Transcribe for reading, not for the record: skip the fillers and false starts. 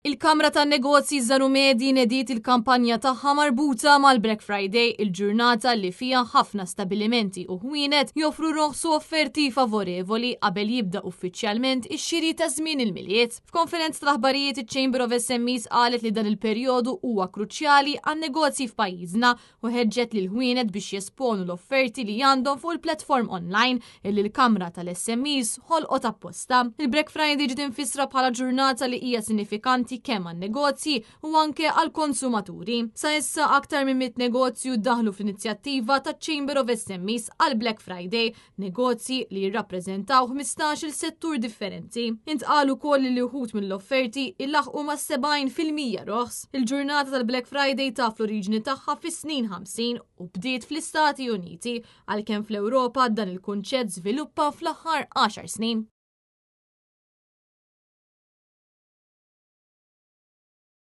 Il-Kamra tan-Negozji Żgħar u Medji nediet il-kampanja tagħha marbuta mal-Black Friday, il-ġurnata li fiha ħafna stabilimenti u ħwienet joffru roħs u offerti favorevoli qabel jibda uffiċjalment ix-xiri ta' żmien il-Milied. F'konferenza tal-aħbarijiet iċ-Chamber of SMEs qalet li dan il-perjodu huwa kruċjali għan-negozji f'pajjiżna u ħeġġet lill-ħwienet biex jesponu l-offerti li għandhom fuq il-platform online illi l-Kamra tal-SMEs ħolqot apposta. Il-Black Friday ġiet imfissra bħala ġurnata li hija sinifikanti kemm għan-negozji u anke għall-konsumaturi. Sa issa aktar minn 100 negozju daħlu fl-inizjattiva taċ-Chamber of SMEs għal Black Friday, negozji li jirrappreżentaw 15-il settur differenti. Intqal ukoll li wħud mill-offerti ilaħqu ma' 70% roħs. Il-ġurnata tal-Black Friday taf l-oriġini tagħha fis-snin 50 u bdiet fl-Istati Uniti, għalkemm fl-Ewropa dan il-kunċett żviluppa fl-aħħar 10 snin.